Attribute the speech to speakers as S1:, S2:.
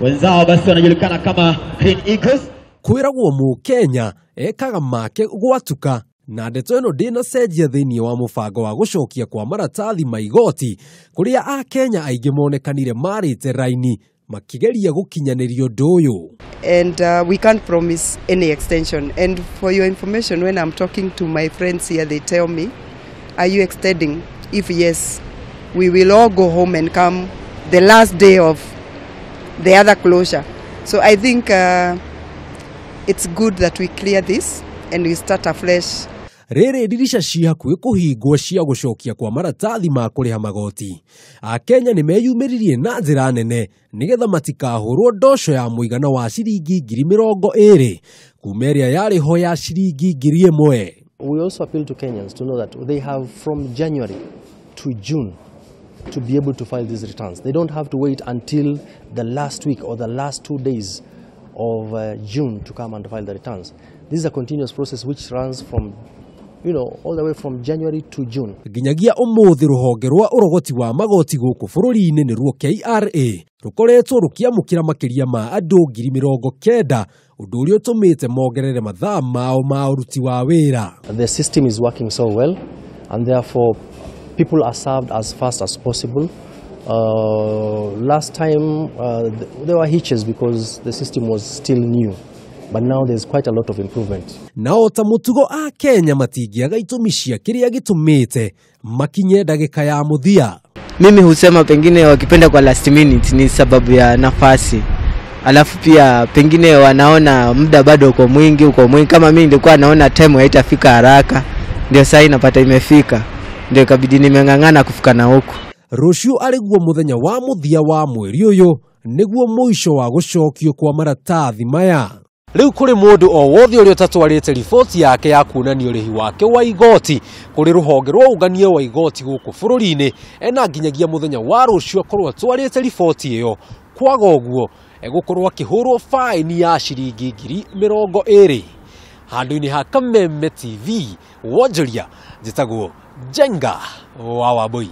S1: Wenzao basi wanajulikana kama Green Eagles.
S2: Kwĩragwo Mũkenya ekaga make gwatuka na ndeto ĩno ndĩnacenjia thĩinĩ wa mũbango wa gũcokia kwa maratathi ma igoti kũrĩa Akenya aingĩ monekanire marĩte raini makigeria gũkinyanĩria ũndũ ũyũ.
S3: And we can't promise any extension. And for your information, when I'm talking to my friends here, they tell me, are you extending? If yes, we will all go home and come the last day of the other closure. So I think it's good that we clear this and we start afresh.
S2: Rĩrĩ ndirisha ci hakuhĩ kũhingwo cia gũcokia kwa maratathi ma kũrĩha magoti. Akenya nĩ meyumĩririe na njĩra nene nĩgetha matikahũrwo ndoco ya mũigana wa ciringi 20,000 kuma ĩrĩa yarĩ ho ya ciringi 1,000.
S4: We also appeal to Kenyans to know that they have from January to June to be able to file these returns. They don't have to wait until the last week or the last 2 days of June to come and file the returns. This is a continuous process which runs from, all the way from January to June.
S2: Nginyagia ũmũthĩ rũhonge rwa ũrogoti wa magoti gũkũ bũrũri-inĩ nĩruo KRA rũkoretwo rũkĩamũkĩra makĩria ma andũ 90,000, ũndũ ũrĩa ũtũmĩte mongerere mathaa mao ma ũruti wa wĩra.
S4: The system is working so well, and therefore people are served as fast as possible. Last time there were hitches because the system was still new, but now there's quite a lot of improvement.
S2: Nao ta mũtugo a Kenya matingĩaga itũmi cia kĩrĩa gĩtũmĩte makinye ndagĩka ya mũthia.
S5: Mimi husema pengine wakipenda kwa last minute ni sababu ya nafasi, alafu pia pengine wanaona muda bado uko mwingi. Kama mimi nilikuwa naona time haitafika haraka, ndio sasa napata imefika, ndio ikabidi nimeng'ang'ana kufika na huku.
S2: Rũciũ arĩguo mũthenya wa mũthia wa mweri ũyũ nĩguo mũico wa gũcokio kwa maratathi maya. Rĩu kũrĩ mũndũ o wothe ũrĩa ũtatwarĩte riboti yake ya kuonania ũrĩhi wake wa igoti kũrĩ rũhonge rwa ũngania wa igoti gũkũ bũrũri-inĩ, ena nginyagia mũthenya wa rũciũ akorwo atwarĩte riboti ĩyo. Kwaga ũguo egũkorwo akĩhũrwo faini ya ciringi 20,000. Handũ-inĩ ha Kameme TV wonjoria, njĩtagwo Njenga wa Wambui.